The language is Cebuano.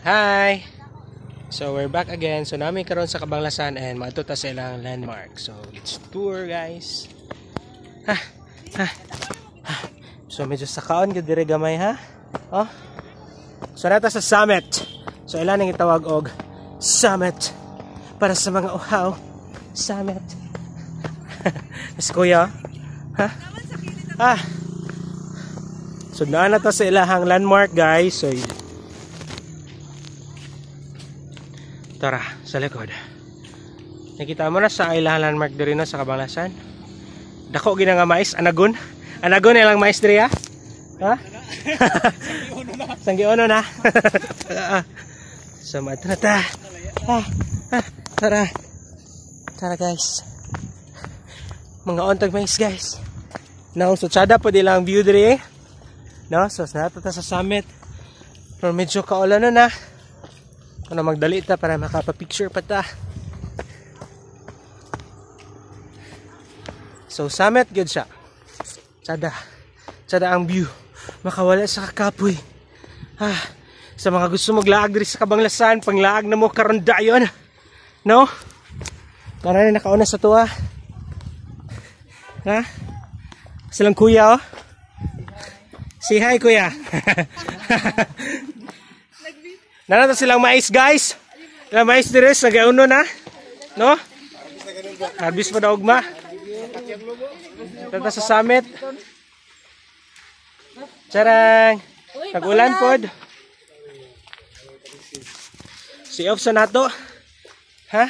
Hi! So we're back again. So nami karon sa Kabanglasan and maadto ta sa ilang landmark. So let's tour, guys. Ha. Ha. Ha. So medyo sakaon gyud dire gamay, ha. Oh. So nata sa summit. So ilan ang itawag og summit para sa mga uhaw. Summit. Mas kuya. Ha? Ah. So naa na ta sa ilahang landmark, guys. So tara, sa likod. Nakita mo na sa ilahang landmark diri na sa Kabanglasan. Dako gina nga mais, anagon. Anagon ilang mais diri, ha? Ha? Sanggiono na. So maadto na ta. Ah, ah, tara. Tara, guys. Mga ontag mais, guys. Now, so tsada po ilang view diri eh. No, so nato ta sa summit. Pero medyo kaulan na na. Ano, magdali ta para makapa-picture pa ta. So summit gyud siya. Tsada. Tsada ang view. Makawala sa kakapoy. Ah, sa mga gusto maglaag diri sa Kabanglasan, panglaag na mo karon dayon. No? Para na nakauna sa tuwa. Ha? Silang kuya oh. Say hi, kuya. Nanato silang mais, guys. Ilang mais dire sa gauno na. No? Harvest pa na ugma. Tata sa summit. Charang. Tag-ulan pod. Si off sa nato. Ha?